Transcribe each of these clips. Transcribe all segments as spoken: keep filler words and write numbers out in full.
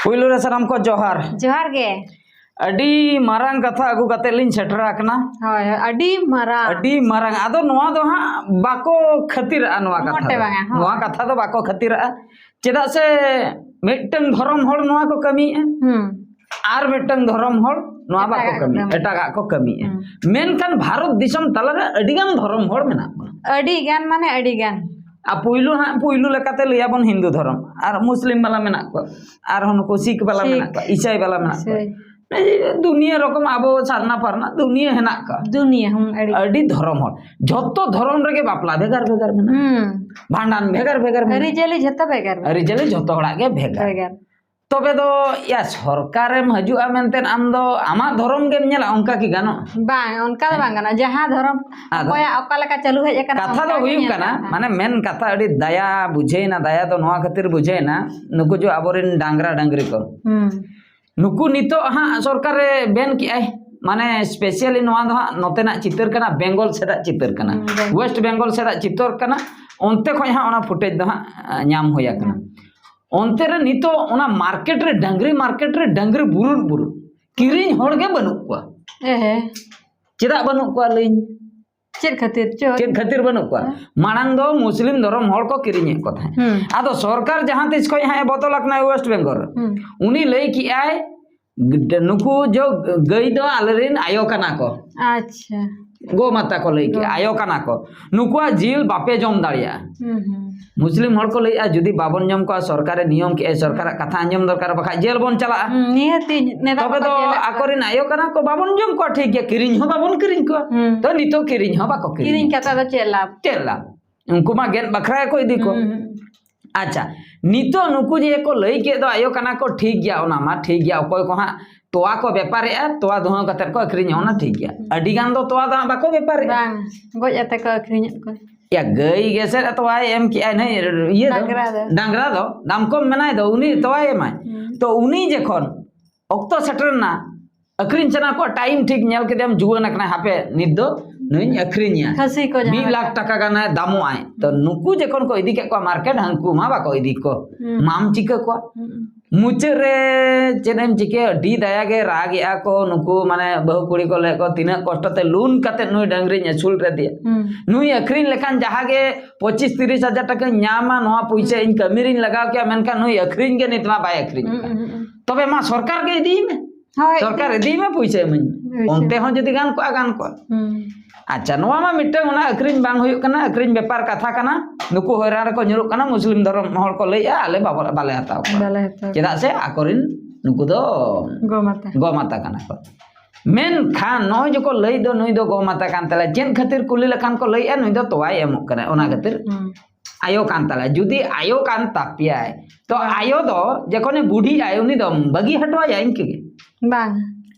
ᱯᱩᱭᱞᱩ ᱨᱮ ᱥᱟᱱᱟᱢ ᱠᱚ ᱡᱚᱦᱟᱨ᱾ ᱡᱚᱦᱟᱨ ᱜᱮ᱾ ᱟᱹᱰᱤ ᱢᱟᱨᱟᱝ ᱠᱟᱛᱷᱟ ᱟᱹᱜᱩ ᱠᱟᱛᱮ ᱞᱤᱧ ᱥᱮᱴᱮᱨ ᱟᱠᱟᱱᱟ᱾ ᱦᱳᱭ, ᱦᱳᱭ, ᱟᱹᱰᱤ ᱢᱟᱨᱟᱝ᱾ ᱟᱹᱰᱤ ᱢᱟᱨᱟᱝ᱾ ᱟᱫᱚ ᱱᱚᱣᱟ ᱫᱚ ᱦᱟᱸᱜ ᱵᱟᱠᱚ ᱠᱷᱟᱹᱛᱤᱨᱟᱜᱼᱟ ᱱᱚᱣᱟ ᱠᱟᱛᱷᱟ ᱢᱚᱴᱮ ᱫᱚ᱾ ᱵᱟᱝᱟ, ᱦᱳᱭ᱾ ᱱᱚᱣᱟ ᱠᱟᱛᱷᱟ ᱫᱚ ᱵᱟᱠᱚ ᱠᱷᱟᱹᱛᱤᱨᱟᱜᱼᱟ᱾ ᱪᱮᱫᱟᱜ ᱥᱮ ᱢᱤᱫᱴᱟᱝ ᱫᱷᱚᱨᱚᱢ ᱦᱚᱲ ᱱᱚᱣᱟ ᱠᱚ ᱠᱟᱹᱢᱤᱭᱮᱫᱼᱟ, ᱦᱩᱸ᱾ ᱟᱨ ᱢᱤᱫᱴᱟᱝ ᱫᱷᱚᱨᱚᱢ ᱦᱚᱲ ᱱᱚᱣᱟ ᱵᱟᱠᱚ ᱮᱴᱟᱜᱟᱜ ᱠᱚ ᱠᱟᱹᱢᱤᱭᱮᱫᱼᱟ, ᱠᱟᱹᱢᱤᱭᱮᱫᱼᱟ᱾ ᱮᱴᱟᱜᱟᱜ ᱠᱚ ᱠᱟᱹᱢᱤᱭᱮᱫᱼᱟ᱾ ᱦᱩᱸ᱾ ᱢᱮᱱᱠᱷᱟᱱ ᱵᱷᱟᱨᱚᱛ ᱫᱤᱥᱚᱢ ᱛᱟᱞᱟᱨᱮ ᱟᱹᱰᱤᱜᱟᱱ ᱫᱷᱚᱨᱚᱢ ᱦᱚᱲ ᱢᱮᱱᱟᱜ ᱵᱚᱱᱟ᱾ ᱟᱹᱰᱤᱜᱟᱱ ᱢᱟᱱᱮ ᱟᱹᱰᱤᱜᱟᱱ᱾ ᱟᱨ ᱯᱩᱭᱞᱩ ᱦᱟᱸᱜ, ᱯᱩᱭᱞᱩ ᱞᱮᱠᱟᱛᱮ ᱞᱟᱹᱭᱟᱵᱚᱱ ᱦᱤᱱᱫᱩ ᱫᱷᱚᱨᱚᱢ, ᱟᱨ ᱢᱩᱥᱞᱤᱢ ᱵᱟᱞᱟ ᱢᱮᱱᱟᱜ ᱠᱚᱣᱟ, ᱟᱨᱦᱚᱸ ᱱᱩᱠᱩ ᱥᱤᱠᱷ ᱵᱟᱞᱟ ᱥᱤᱠᱷ᱾ ᱢᱮᱱᱟᱜ ᱠᱚᱣᱟ, ᱤᱥᱟᱭ ᱵᱟᱞᱟ ᱢᱮᱱᱟᱜ ᱠᱚᱣᱟ᱾ ᱤᱥᱟᱭ᱾ ᱮᱭ ᱫᱩᱱᱤᱭᱟᱹ ᱨᱚᱠᱚᱢ ᱟᱵᱚ ᱥᱟᱨᱱᱟ ᱯᱷᱟᱨᱱᱟ ᱫᱩᱱᱤᱭᱟᱹ ᱦᱮᱱᱟᱜ ᱠᱚᱣᱟ᱾ ᱫᱩᱱᱤᱭᱟᱹ, ᱦᱩᱸ, ᱟᱹᱰᱤ᱾ ᱟᱹᱰᱤ ᱫᱷᱚᱨᱚᱢ ᱦᱚᱲ, ᱡᱷᱚᱛᱚ ᱫᱷᱚᱨᱚᱢ ᱨᱮᱜᱮ ᱵᱟᱯᱞᱟ ᱵᱷᱮᱜᱟᱨ ᱵᱷᱮᱜᱟᱨ ᱢᱮᱱᱟᱜᱼᱟ᱾ ᱦᱩᱸ᱾ ᱵᱷᱟᱸᱰᱟᱱ ᱵᱷᱮᱜᱟᱨ ᱵᱷᱮᱜᱟᱨ ᱢᱮᱱᱟᱜᱼᱟ᱾ ᱟᱹᱨᱤᱪᱟᱹᱞᱤ ᱡᱷᱚᱛᱚ ᱵᱷᱮᱜᱟᱨ ᱵᱷᱮᱜᱟᱨ᱾ ᱟᱹᱨᱤᱪᱟᱹᱞᱤ ᱡᱷᱚᱛᱚ ᱦᱚᱲᱟᱜ ᱜᱮ ᱵᱷᱮᱜᱟᱨ᱾ ᱵᱷᱮᱜᱟᱨ᱾ ᱛᱚᱵᱮ ᱫᱚ, ᱭᱟ, ᱥᱚᱨᱠᱟᱨᱮᱢ ᱦᱤᱡᱩᱜᱼᱟ ᱢᱮᱱᱛᱮ ᱟᱢ ᱫᱚ ᱟᱢᱟᱜ ᱫᱷᱚᱨᱚᱢ ᱜᱮᱢ ᱧᱮᱞᱟ, ᱚᱱᱠᱟ ᱠᱤ ᱜᱟᱱᱚᱜᱼᱟ? ᱵᱟᱝ, ᱚᱱᱠᱟ ᱫᱚ ᱵᱟᱝ ᱜᱟᱱᱚᱜᱼᱟ᱾ ᱡᱟᱦᱟᱸ ᱫᱷᱚᱨᱚᱢ ᱟᱫᱚ ᱚᱠᱚᱭᱟᱜ ᱚᱠᱟ ᱞᱮᱠᱟ ᱪᱟᱹᱞᱩ ᱦᱮᱡ ᱟᱠᱟᱱᱟ, ᱠᱟᱛᱷᱟ ᱫᱚ ᱚᱱᱠᱟ ᱜᱮ ᱦᱩᱭᱩᱜ ᱧᱮᱞ ᱠᱟᱱᱟ, ᱜᱟᱱᱚᱜᱼᱟ᱾ ᱢᱟᱱᱮ ᱢᱮᱱ ᱠᱟᱛᱷᱟ ᱟᱹᱰᱤ ᱫᱟᱭᱟ ᱵᱩᱡᱷᱟᱹᱣᱮᱱᱟ, ᱫᱟᱭᱟ ᱫᱚ ᱱᱚᱣᱟ ᱠᱷᱟᱹᱛᱤᱨ ᱵᱩᱡᱷᱟᱹᱣᱮᱱᱟ, ᱱᱩᱠᱩ ᱡᱮ ᱟᱵᱚᱨᱮᱱ ᱰᱟᱝᱨᱟ ᱰᱟᱝᱨᱤ ᱠᱚ, ᱦᱩᱸ᱾ ᱱᱩᱠᱩ ᱱᱤᱛᱚᱜ ᱦᱟᱸᱜ ᱥᱚᱨᱠᱟᱨᱮ ᱵᱮᱱ ᱠᱮᱜᱼᱟᱭ, ᱢᱟᱱᱮ specially ᱱᱚᱣᱟ ᱫᱚ ᱦᱟᱸᱜ ᱱᱚᱛᱮᱱᱟᱜ ᱪᱤᱛᱟᱹᱨ ᱠᱟᱱᱟ, ᱵᱮᱝᱜᱚᱞ ᱥᱮᱫᱟᱜ ᱪᱤᱛᱟᱹᱨ ᱠᱟᱱᱟ, ᱦᱩᱸ, ᱵᱮᱝᱜᱚᱞ᱾ West Bengal ᱥᱮᱫᱟᱜ ᱪᱤᱛᱟᱹᱨ ᱠᱟᱱᱟ, ᱚᱱᱛᱮ ᱠᱷᱚᱱ ᱦᱟᱸᱜ ᱚᱱᱟ footage ᱫᱚ ᱦᱟᱸᱜ, ᱟ, ᱧᱟᱢ ᱦᱩᱭ ᱟᱠᱟᱱᱟ᱾ ᱦᱩᱸ᱾ ᱚᱱᱛᱮ ᱨᱮ ᱱᱤᱛᱚᱜ ᱚᱱᱟ market ᱨᱮ ᱰᱟᱝᱨᱤ, market ᱨᱮ ᱰᱟᱝᱨᱤ ᱵᱩᱨᱩᱨ ᱵᱩᱨᱩ, ᱠᱤᱨᱤᱧ ᱦᱚᱲ ᱜᱮ ᱵᱟᱹᱱᱩᱜ ᱠᱚᱣᱟ᱾ ᱮᱦᱮ᱾ ᱪᱮᱫᱟᱜ ᱵᱟᱹᱱᱩᱜ ᱠᱚᱣᱟ ᱞᱟᱹᱭᱟᱹᱧ? ᱪᱮᱫ ᱠᱷᱟᱹᱛᱤᱨ ᱪᱚ? ᱪᱮᱫ ᱠᱷᱟᱹᱛᱤᱨ ᱵᱟᱹᱱᱩᱜ ᱠᱚᱣᱟ? ᱦᱮᱸ᱾ ᱢᱟᱲᱟᱝ ᱫᱚ ᱢᱩᱥᱞᱤᱢ ᱫᱷᱚᱨᱚᱢ ᱦᱚᱲ ᱠᱚ ᱠᱤᱨᱤᱧᱮᱫ ᱠᱚ ᱛᱟᱦᱮᱸᱫ᱾ ᱦᱩᱸ᱾ ᱟᱫᱚ ᱥᱚᱨᱠᱟᱨ ᱡᱟᱦᱟᱸ ᱛᱤᱥ ᱠᱷᱚᱱ ᱦᱟᱸᱜ ᱮ ᱵᱚᱫᱚᱞ ᱟᱠᱟᱱᱟ West Bengal ᱨᱮ, ᱦᱩᱸ᱾ ᱩᱱᱤ ᱞᱟᱹᱭ ᱠᱮᱜᱼᱟᱭ, ᱱᱩᱠᱩ ᱡᱚ ᱜᱟᱹᱭ ᱫᱚ ᱟᱞᱮᱨᱮᱱ ᱟᱭᱳ ᱠᱟᱱᱟ ᱠᱚ᱾ ᱟᱪᱪᱷᱟ᱾ ᱜᱳ ᱢᱟᱛᱟ ᱠᱚ ᱞᱟᱹᱭ ᱠᱮᱜᱼᱟ, ᱜᱳ᱾ ᱟᱭᱳ ᱠᱟᱱᱟ ᱠᱚ᱾ ᱱᱩᱠᱩᱣᱟᱜ ᱡᱤᱞ ᱵᱟᱯᱮ ᱡᱚᱢ ᱫᱟᱲᱮᱭᱟᱜᱼᱟ᱾ ᱦᱩᱸ, ᱦᱩᱸ᱾ ᱢᱩᱥᱞᱤᱢ ᱦᱚᱲ ᱠᱚ ᱞᱟᱹᱭᱮᱜᱼᱟ, ᱡᱩᱫᱤ ᱵᱟᱵᱚᱱ ᱡᱚᱢ ᱠᱚᱣᱟ, ᱥᱚᱨᱠᱟᱨᱮ ᱱᱤᱭᱚᱢ ᱠᱮᱜᱼᱟᱭ, ᱥᱚᱨᱠᱟᱨᱟᱜ ᱠᱟᱛᱷᱟ ᱟᱸᱡᱚᱢ ᱫᱚᱨᱠᱟᱨ, ᱵᱟᱠᱷᱟᱡ ᱡᱮᱞ ᱵᱚᱱ ᱪᱟᱞᱟᱜᱼᱟ᱾ ᱦᱩᱸ, ᱱᱤᱦᱟᱹᱛᱤ ᱱᱮᱛᱟᱨ ᱛᱚᱵᱮ ᱢᱟᱠᱚ ᱫᱚ ᱡᱮᱞᱮᱫ ᱠᱚᱣᱟ᱾ ᱟᱠᱚᱨᱮᱱ ᱟᱭᱳ ᱠᱟᱱᱟ ᱠᱚ, ᱵᱟᱵᱚᱱ ᱡᱚᱢ ᱠᱚᱣᱟ, ᱴᱷᱤᱠ ᱜᱮᱭᱟ, ᱠᱤᱨᱤᱧ ᱦᱚᱸ ᱵᱟᱵᱚᱱ ᱠᱤᱨᱤᱧ ᱠᱚᱣᱟ᱾ ᱦᱩᱸ᱾ ᱛᱚ ᱱᱤᱛᱚᱜ ᱠᱤᱨᱤᱧ ᱦᱚᱸ ᱵᱟᱠᱚ ᱠᱤᱨᱤᱧ ᱠᱤᱨᱤᱧ ᱠᱟᱛᱮ ᱫᱚ ᱪᱮᱫ ᱞᱟᱵᱷ? ᱪᱮᱫ ᱞᱟᱵᱷ? ᱩᱱᱠᱩ ᱢᱟ ᱜᱮᱫ ᱵᱟᱠᱷᱨᱟ ᱜᱮᱠᱚ ᱤᱫᱤ ᱠᱚ᱾ ᱦᱩᱸ, ᱦᱩᱸ᱾ ᱟᱪᱪᱷᱟ, ᱱᱤᱛᱚᱜ ᱱᱩᱠᱩ ᱡᱮ ᱠᱚ ᱞᱟᱹᱭ ᱠᱮᱫ ᱫᱚ ᱟᱭᱳ ᱠᱟᱱᱟ ᱠᱚ, ᱴᱷᱤᱠ ᱜᱮᱭᱟ, ᱚᱱᱟ ᱢᱟ ᱴᱷᱤᱠ ᱜᱮᱭᱟ, ᱚᱠᱚᱭ ᱠᱚ ᱦᱟᱸᱜ ᱛᱚᱣᱟ ᱠᱚ ᱵᱮᱯᱟᱨᱮᱜᱼᱟ, ᱛᱚᱣᱟ ᱫᱩᱦᱟᱹᱣ ᱠᱟᱛᱮᱫ ᱠᱚ ᱟᱹᱠᱷᱨᱤᱧᱟ, ᱚᱱᱟ ᱴᱷᱤᱠ ᱜᱮᱭᱟ᱾ ᱦᱩᱸ᱾ ᱟᱹᱰᱤ ᱜᱟᱱ ᱫᱚ ᱛᱚᱣᱟ ᱫᱚ ᱦᱟᱸᱜ ᱵᱟᱠᱚ ᱵᱮᱯᱟᱨᱮᱜᱼᱟ᱾ ᱵᱟᱝ, ᱜᱚᱡ ᱟᱛᱮ ᱠᱚ ᱟᱹᱠᱷᱨᱤᱧᱮᱫ ᱠᱚᱣᱟ᱾ ᱭᱟ, ᱜᱟᱹᱭ ᱜᱮᱥᱮᱫ ᱛᱚᱣᱟᱭ ᱮᱢ ᱠᱮᱜᱼᱟᱭ, ᱱᱟᱹᱭ ᱤᱭᱟᱹ ᱫᱚ, ᱰᱟᱝᱨᱟ ᱫᱚ᱾ ᱰᱟᱝᱨᱟ ᱫᱚ ᱫᱟᱢ ᱠᱚᱢ ᱢᱮᱱᱟᱭ ᱫᱚ, ᱩᱱᱤ ᱦᱩᱸ᱾ ᱛᱚᱣᱟᱭ ᱮᱢᱟᱭ᱾ ᱦᱩᱸ᱾ ᱛᱚ ᱩᱱᱤ ᱡᱚᱠᱷᱚᱱ ᱚᱠᱛᱚ ᱥᱮᱴᱮᱨ ᱮᱱᱟ, ᱟᱹᱠᱷᱨᱤᱧ ᱥᱟᱱᱟ ᱠᱚᱣᱟ, time ᱴᱷᱤᱠ ᱧᱮᱞ ᱠᱮᱫᱮᱢ ᱡᱩᱣᱟᱹᱱ ᱟᱠᱟᱱᱟᱭ, ᱦᱟᱯᱮ ᱱᱤᱛ ᱫᱚ ᱱᱩᱭᱤᱧ ᱟᱹᱠᱷᱨᱤᱧᱮᱭᱟ᱾ ᱠᱷᱟᱹᱥᱤ ᱠᱚ ᱡᱟᱦᱟᱸ ᱢᱤᱫ ᱞᱮᱠᱟ᱾ ᱞᱟᱠᱷ ᱴᱟᱠᱟ ᱜᱟᱱᱮ ᱫᱟᱢᱚᱜ ᱟᱭ᱾ ᱛᱚ ᱦᱩᱸ᱾ ᱱᱩᱠᱩ ᱡᱚᱠᱷᱚᱱ ᱠᱚ ᱤᱫᱤ ᱠᱮᱫ ᱠᱚᱣᱟ ᱢᱟᱨᱠᱮᱴ, ᱦᱟᱹᱱᱠᱩ ᱢᱟ ᱵᱟᱠᱚ ᱤᱫᱤ ᱠᱚ᱾ ᱦᱩᱸ᱾ ᱢᱟᱢ ᱪᱤᱠᱟᱹ ᱠᱚᱣᱟ? ᱦᱩᱸ᱾ ᱢᱩᱪᱟᱹᱫ ᱨᱮ ᱪᱮᱫ ᱮᱢ ᱪᱤᱠᱟᱹᱭᱟ? ᱟᱹᱰᱤ ᱫᱟᱭᱟ ᱜᱮ ᱨᱟᱜ ᱮᱜᱼᱟ ᱠᱚ ᱱᱩᱠᱩ, ᱢᱟᱱᱮ, ᱵᱟᱹᱦᱩ ᱠᱩᱲᱤ ᱠᱚ ᱞᱟᱹᱭᱮᱫ ᱠᱚ, ᱛᱤᱱᱟᱹᱜ ᱠᱚᱥᱴᱚ ᱛᱮ ᱞᱳᱱ ᱠᱟᱛᱮ ᱱᱩᱭ ᱰᱟᱹᱝᱨᱤᱧ ᱟᱹᱥᱩᱞ ᱞᱮᱫᱮᱭᱟ᱾ ᱦᱩᱸ᱾ ᱱᱩᱭ ᱟᱹᱠᱷᱨᱤᱧ ᱞᱮᱠᱷᱟᱱ ᱡᱟᱦᱟᱸ ᱜᱮ ᱯᱚᱸᱪᱤᱥ ᱛᱤᱨᱤᱥ ᱦᱟᱡᱟᱨ ᱴᱟᱠᱟᱧ ᱧᱟᱢᱟ, ᱱᱚᱣᱟ ᱯᱩᱭᱥᱟᱹ ᱦᱩᱸ᱾ ᱤᱧ ᱠᱟᱹᱢᱤ ᱨᱤᱧ ᱞᱟᱜᱟᱣ ᱠᱮᱭᱟ, ᱢᱮᱱᱠᱷᱟᱱ ᱱᱩᱭ ᱟᱹᱠᱷᱨᱤᱧ ᱜᱮ ᱱᱤᱛ ᱢᱟ ᱵᱟᱭ ᱟᱹᱠᱷᱨᱤᱧ ᱦᱩᱸ, ᱠᱟᱱᱟ᱾ ᱦᱩᱸ, ᱦᱩᱸ᱾ ᱛᱚᱵᱮ ᱢᱟ ᱥᱚᱨᱠᱟᱨ ᱜᱮ ᱤᱫᱤᱭ ᱢᱮ᱾ ᱦᱳᱭ᱾ ᱥᱚᱨᱠᱟᱨ ᱤᱫᱤᱭ ᱢᱮ, ᱯᱩᱭᱥᱟᱹ ᱤᱢᱟᱹᱧ ᱢᱮ᱾ ᱦᱳᱭ, ᱚᱱᱛᱮ ᱥᱮ᱾ ᱦᱚᱸ ᱡᱩᱫᱤ ᱜᱟᱱ ᱠᱚᱜᱼᱟ, ᱜᱟᱱ ᱠᱚᱜᱼᱟ᱾ ᱦᱩᱸ᱾ ᱟᱪᱪᱷᱟ, ᱱᱚᱣᱟ ᱢᱟ ᱢᱤᱫᱴᱟᱝ ᱚᱱᱟ ᱟᱹᱠᱷᱨᱤᱧ ᱵᱟᱝ ᱦᱩᱭᱩᱜ ᱠᱟᱱᱟ, ᱟᱹᱠᱷᱨᱤᱧ ᱵᱮᱯᱟᱨ ᱠᱟᱛᱷᱟ ᱠᱟᱱᱟ᱾ ᱱᱩᱠᱩ ᱦᱚᱭᱨᱟᱱ ᱨᱮᱠᱚ ᱧᱩᱨᱩᱜ ᱠᱟᱱᱟ, ᱢᱩᱥᱞᱤᱢ ᱫᱷᱚᱨᱚᱢ ᱦᱚᱲ ᱠᱚ ᱞᱟᱹᱭᱮᱜᱼᱟ, "ᱟᱞᱮ ᱵᱟᱵᱚ, ᱵᱟᱞᱮ ᱦᱟᱛᱟᱣ ᱠᱚᱣᱟ᱾" ᱵᱟᱞᱮ ᱦᱟᱛᱟᱣ ᱠᱚᱣᱟ᱾ ᱪᱮᱫᱟᱜ ᱥᱮ ᱟᱠᱚᱨᱮᱱ ᱱᱩᱠᱩ ᱫᱚ ᱜᱚ ᱢᱟᱛᱟ᱾ ᱜᱚ ᱢᱟᱛᱟ ᱠᱟᱱᱟ ᱠᱚ᱾ ᱢᱮᱱᱠᱷᱟᱱ ᱱᱚᱜᱼᱚᱭ ᱡᱮ ᱠᱚ ᱞᱟᱹᱭ ᱫᱚ ᱱᱩᱭ ᱫᱚ ᱜᱚ ᱢᱟᱛᱟ ᱠᱟᱱ ᱛᱟᱞᱮᱭᱟ, ᱪᱮᱫ ᱠᱷᱟᱹᱛᱤᱨ ᱠᱩᱞᱤ ᱞᱮᱠᱷᱟᱱ ᱠᱚ ᱞᱟᱹᱭᱮᱜᱼᱟ ᱱᱩᱭ ᱫᱚ ᱛᱚᱣᱟᱭ ᱮᱢᱚᱜ ᱠᱟᱱᱟ, ᱚᱱᱟ ᱠᱷᱟᱹᱛᱤᱨ ᱦᱩᱸ᱾ ᱟᱭᱳ ᱠᱟᱱ ᱛᱟᱞᱮᱭᱟ᱾ ᱡᱩᱫᱤ ᱟᱭᱳ ᱠᱟᱱ ᱛᱟᱯᱮᱭᱟᱭ, ᱛᱚ ᱦᱮᱸ᱾ ᱟᱭᱳ ᱫᱚ ᱡᱚᱠᱷᱚᱱᱮ ᱵᱩᱰᱷᱤᱜ ᱟᱭ, ᱩᱱᱤ ᱫᱚᱢ ᱵᱟᱹᱜᱤ ᱦᱚᱴᱚ ᱟᱭᱟ ᱤᱱᱠᱟᱹ ᱜᱮ? ᱵᱟᱝ᱾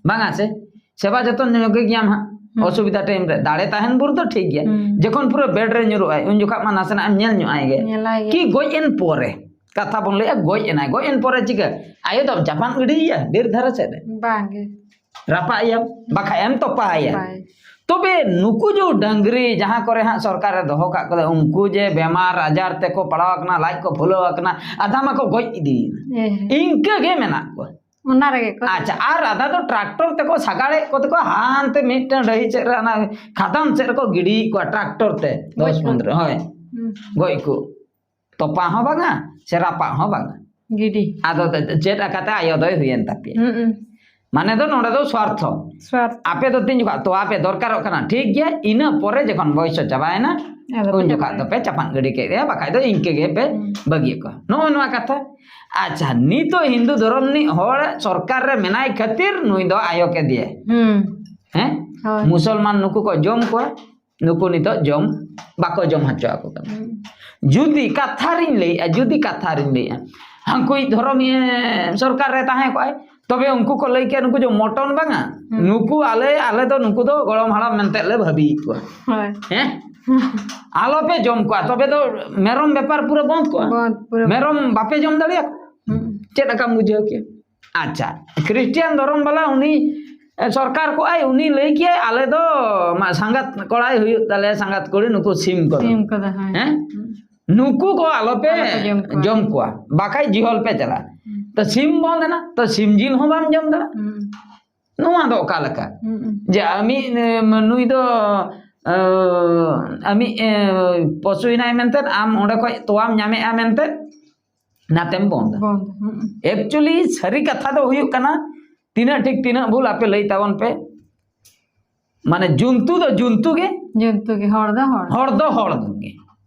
ᱵᱟᱝᱟ ᱥᱮ? ᱥᱮᱵᱟ ᱡᱚᱛᱚᱱ ᱧᱚᱜ ᱜᱮ ᱜᱮᱭᱟᱢ ᱦᱟᱸᱜ᱾ ᱦᱩᱸ᱾ ᱚᱥᱩᱵᱤᱫᱷᱟ ᱴᱟᱭᱤᱢ ᱨᱮ ᱫᱟᱲᱮ ᱛᱟᱦᱮᱱ ᱵᱷᱳᱨ ᱫᱚ ᱴᱷᱤᱠ ᱜᱮᱭᱟ᱾ ᱦᱩᱸ᱾ ᱡᱚᱠᱷᱚᱱ ᱯᱩᱨᱟᱹ ᱵᱮᱰ ᱨᱮ ᱧᱩᱨᱩᱜ ᱟᱭ, ᱩᱱ ᱡᱚᱠᱷᱚᱱ ᱢᱟ ᱱᱟᱥᱮᱱᱟᱜ ᱮᱢ ᱧᱮᱞ ᱧᱚᱜ ᱟᱭ ᱜᱮ᱾ ᱧᱮᱞᱟᱭ ᱜᱮ᱾ ᱠᱤ ᱜᱚᱡ ᱮᱱ ᱯᱚᱨᱮ, ᱠᱟᱛᱷᱟ ᱵᱚᱱ ᱞᱟᱹᱭᱟ, ᱜᱚᱡ ᱮᱱᱟᱭ, ᱜᱚᱡ ᱮᱱ ᱯᱚᱨᱮ ᱪᱤᱠᱟᱹ? ᱟᱭᱳ ᱫᱚᱢ ᱪᱟᱯᱟᱫ ᱜᱤᱰᱤᱭᱮᱭᱟ ᱵᱤᱨ ᱫᱷᱟᱨᱮ ᱥᱮᱫ ᱨᱮ? ᱵᱟᱝ ᱜᱮ᱾ ᱨᱟᱯᱟᱜ ᱮᱭᱟᱢ, ᱵᱟᱠᱷᱟᱡ ᱮᱢ ᱛᱚᱯᱟᱭᱟ᱾ ᱛᱚᱯᱟᱭ᱾ ᱛᱚᱵᱮ ᱱᱩᱠᱩ ᱡᱮ ᱰᱟᱹᱝᱨᱤ ᱡᱟᱦᱟᱸ ᱠᱚᱨᱮ ᱦᱟᱸᱜ ᱥᱚᱨᱠᱟᱨᱮ ᱫᱚᱦᱚ ᱠᱟᱜ ᱠᱚᱫᱚ, ᱩᱱᱠᱩ ᱡᱮ ᱵᱮᱢᱟᱨ ᱟᱡᱟᱨ ᱛᱮᱠᱚ ᱯᱟᱲᱟᱣ ᱟᱠᱟᱱᱟ, ᱞᱟᱡ ᱠᱚ ᱯᱷᱩᱞᱟᱹᱣ ᱟᱠᱟᱱᱟ, ᱟᱫᱷᱟ ᱢᱟᱠᱚ ᱜᱚᱡ ᱤᱫᱤᱭᱮᱱᱟ᱾ ᱦᱮᱸ, ᱦᱮᱸ᱾ ᱤᱱᱠᱟᱹ ᱜᱮ ᱢᱮᱱᱟᱜ ᱠᱚᱣᱟ᱾ ᱚᱱᱟ ᱨᱮᱜᱮ ᱠᱚ ᱟᱪᱪᱷᱟ, ᱟᱨ ᱟᱫᱷᱟ ᱫᱚ ᱴᱨᱟᱠᱴᱚᱨ ᱛᱮᱠᱚ ᱥᱟᱜᱟᱲᱮᱫ ᱠᱚᱛᱮ ᱠᱚ ᱦᱟᱱᱛᱮ ᱢᱤᱫᱴᱟᱝ ᱰᱟᱹᱦᱤ ᱥᱮᱫ ᱨᱮ, ᱚᱱᱟ ᱠᱷᱟᱫᱟᱱ ᱥᱮᱫ ᱨᱮᱠᱚ ᱜᱤᱰᱤᱭᱮᱫ ᱠᱚᱣᱟ ᱴᱨᱟᱠᱴᱚᱨ ᱛᱮ, ᱫᱚᱥ ᱜᱚᱡ ᱠᱚ᱾ ᱯᱚᱱᱨᱚ, ᱦᱳᱭ᱾ ᱦᱩᱸ᱾ ᱜᱚᱡ ᱠᱚ᱾ ᱛᱚᱯᱟ ᱦᱚᱸ ᱵᱟᱝᱟ, ᱥᱮ ᱨᱟᱯᱟᱜ ᱦᱚᱸ ᱵᱟᱝᱟ᱾ ᱜᱤᱰᱤ᱾ ᱟᱫᱚ ᱪᱮᱫ ᱟᱠᱟᱛᱮ ᱟᱭᱳ ᱫᱚᱭ ᱦᱩᱭᱮᱱ ᱛᱟᱯᱮᱭᱟ? ᱦᱩᱸ᱾ ᱢᱟᱱᱮ ᱫᱚ ᱱᱚᱰᱮ ᱫᱚ ᱥᱣᱟᱨᱛᱷᱚ᱾ ᱥᱣᱟᱨᱛᱷᱚ᱾ ᱟᱯᱮ ᱫᱚ ᱛᱤᱱ ᱡᱚᱠᱷᱟᱜ ᱛᱚᱣᱟ ᱯᱮ ᱫᱚᱨᱠᱟᱨᱚᱜ ᱠᱟᱱᱟ, ᱴᱷᱤᱠ ᱜᱮᱭᱟ, ᱤᱱᱟᱹ ᱯᱚᱨᱮ ᱡᱚᱠᱷᱚᱱ ᱵᱚᱭᱥ ᱪᱟᱵᱟᱭᱮᱱᱟ, ᱟᱫᱚ ᱯᱮ ᱩᱱ ᱡᱚᱠᱷᱟᱜ ᱪᱟᱵᱟᱭᱟ᱾ ᱫᱚᱯᱮ ᱪᱟᱯᱟᱫ ᱜᱤᱰᱤ ᱠᱮᱫ ᱮᱭᱟ, ᱵᱟᱠᱷᱟᱡ ᱫᱚ ᱤᱱᱠᱟᱹ ᱜᱮ ᱯᱮ ᱦᱩᱸ᱾ ᱵᱟᱹᱜᱤᱭᱮᱫ ᱠᱚᱣᱟ᱾ ᱱᱚᱜᱼᱚ ᱱᱚᱣᱟ ᱠᱟᱛᱷᱟ᱾ ᱟᱪᱪᱷᱟ, ᱱᱤᱛᱚᱜ ᱦᱤᱱᱫᱩ ᱫᱷᱚᱨᱚᱢ ᱨᱤᱱᱤᱡ ᱦᱚᱲ ᱥᱚᱨᱠᱟᱨ ᱨᱮ ᱢᱮᱱᱟᱭ ᱠᱷᱟᱹᱛᱤᱨ ᱱᱩᱭ ᱫᱚ ᱟᱭᱳ ᱠᱮᱫᱮᱭᱟᱭ᱾ ᱦᱩᱸ᱾ ᱦᱮᱸ? ᱦᱳᱭ᱾ ᱢᱩᱥᱚᱞᱢᱟᱱ ᱱᱩᱠᱩ ᱠᱚ ᱡᱚᱢ ᱠᱚᱣᱟ, ᱱᱩᱠᱩ ᱱᱤᱛᱚᱜ ᱡᱚᱢ ᱵᱟᱠᱚ ᱡᱚᱢ ᱦᱚᱪᱚ ᱟᱠᱚ ᱠᱟᱱᱟ᱾ ᱦᱩᱸ᱾ ᱡᱩᱫᱤ ᱠᱟᱛᱷᱟ ᱨᱤᱧ ᱞᱟᱹᱭᱮᱜᱼᱟ, ᱡᱩᱫᱤ ᱠᱟᱛᱷᱟ ᱨᱤᱧ ᱞᱟᱹᱭᱮᱜᱼᱟ, ᱦᱟᱹᱱᱠᱩᱭᱤᱡ ᱫᱷᱚᱨᱚᱢᱤᱭᱟᱹ ᱥᱚᱨᱠᱟᱨ ᱨᱮ ᱛᱟᱦᱮᱸ ᱠᱚᱜᱼᱟᱭ, ᱛᱚᱵᱮ ᱩᱱᱠᱩ ᱠᱚ ᱞᱟᱹᱭ ᱠᱮᱭᱟ, "ᱱᱩᱠᱩ ᱡᱮ ᱢᱚᱴᱚᱱ ᱵᱟᱝᱟ, ᱦᱩᱸ᱾ ᱱᱩᱠᱩ ᱟᱞᱮ, ᱟᱞᱮ ᱫᱚ ᱱᱩᱠᱩ ᱫᱚ ᱜᱚᱲᱚᱢ ᱦᱟᱲᱟᱢ ᱢᱮᱱᱛᱮ ᱞᱮ ᱵᱷᱟᱹᱵᱤᱭᱮᱫ ᱠᱚᱣᱟ᱾ ᱦᱳᱭ᱾ ᱦᱮᱸ? ᱟᱞᱚᱯᱮ ᱡᱚᱢ ᱠᱚᱣᱟ", ᱛᱚᱵᱮ ᱫᱚ ᱢᱮᱨᱚᱢ ᱵᱮᱯᱟᱨ ᱯᱩᱨᱟᱹ ᱵᱚᱱᱫ ᱠᱚᱜᱼᱟ᱾ ᱵᱚᱱᱫ, ᱯᱩᱨᱟᱹ᱾ ᱢᱮᱨᱚᱢ ᱵᱟᱯᱮ ᱡᱚᱢ ᱫᱟᱲᱮᱭᱟᱠᱚᱣᱟ᱾ ᱦᱩᱸ᱾ ᱪᱮᱫ ᱞᱮᱠᱟᱢ ᱵᱩᱡᱷᱟᱹᱣ ᱠᱮᱭᱟ? ᱟᱪᱪᱷᱟ, ᱠᱷᱨᱤᱥᱴᱤᱭᱟᱱ ᱫᱷᱚᱨᱚᱢ ᱵᱟᱞᱟ ᱩᱱᱤ ᱮ, ᱥᱚᱨᱠᱟᱨ ᱠᱚᱜᱼᱟᱭ, ᱩᱱᱤ ᱞᱟᱹᱭ ᱠᱮᱭᱟᱭ, "ᱟᱞᱮ ᱫᱚ ᱢᱟ ᱥᱟᱸᱜᱟᱛ ᱠᱚᱲᱟᱭ ᱦᱩᱭᱩᱜ ᱛᱟᱞᱮᱭᱟ, ᱥᱟᱸᱜᱟᱛ ᱠᱩᱲᱤ, ᱱᱩᱠᱩ ᱥᱤᱢ ᱠᱚᱫᱚ, ᱥᱤᱢ ᱠᱚᱫᱚ, ᱦᱮᱸ᱾ ᱦᱮᱸ? ᱦᱩᱸ᱾ ᱱᱩᱠᱩ ᱠᱚ ᱟᱞᱚᱯᱮ ᱟᱞᱚᱯᱮ ᱡᱚᱢ ᱠᱚᱣᱟ᱾ ᱡᱚᱢ ᱠᱚᱣᱟ, ᱵᱟᱠᱷᱟᱡ ᱡᱤᱦᱚᱞ ᱯᱮ ᱪᱟᱞᱟᱜᱼᱟ᱾" ᱦᱩᱸ᱾ ᱛᱚ ᱥᱤᱢ ᱵᱚᱱᱫ ᱮᱱᱟ, ᱛᱚ ᱥᱤᱢ ᱡᱤᱞ ᱦᱚᱸ ᱵᱟᱢ ᱡᱚᱢ ᱫᱟᱲᱮᱭᱟᱜᱼᱟ᱾ ᱦᱩᱸ᱾ ᱱᱚᱣᱟ ᱫᱚ ᱚᱠᱟ ᱞᱮᱠᱟ? ᱦᱩᱸ, ᱦᱩᱸ᱾ ᱡᱮ ᱟᱢᱤᱡ, ᱮ, ᱱᱩᱭ ᱫᱚ, ᱮ, ᱟᱢᱤᱡ, ᱮ, ᱯᱚᱥᱩᱭᱮᱱᱟᱭ ᱢᱮᱱᱛᱮ, ᱟᱢ ᱚᱸᱰᱮ ᱠᱷᱚᱡ ᱛᱚᱣᱟᱢ ᱧᱟᱢᱮᱜᱼᱟ ᱢᱮᱱᱛᱮ, ᱱᱟᱛᱮᱢ ᱵᱚᱱᱫᱟ᱾ ᱵᱚᱱᱫ, ᱦᱩᱸ᱾ Actually, ᱥᱟᱹᱨᱤ ᱠᱟᱛᱷᱟ ᱫᱚ ᱦᱩᱭᱩᱜ ᱠᱟᱱᱟ, ᱛᱤᱱᱟᱹᱜ ᱴᱷᱤᱠ ᱛᱤᱱᱟᱹᱜ ᱵᱷᱩᱞ ᱟᱯᱮ ᱞᱟᱹᱭ ᱛᱟᱵᱚᱱ ᱯᱮ᱾ ᱢᱟᱱᱮ ᱡᱚᱱᱛᱩ ᱫᱚ ᱡᱚᱱᱛᱩ ᱜᱮ, ᱡᱚᱱᱛᱩ ᱜᱮ, ᱦᱚᱲ ᱫᱚ ᱦᱚᱲ᱾ ᱦᱚᱲ ᱫᱚ ᱦᱚᱲ ᱜᱮ᱾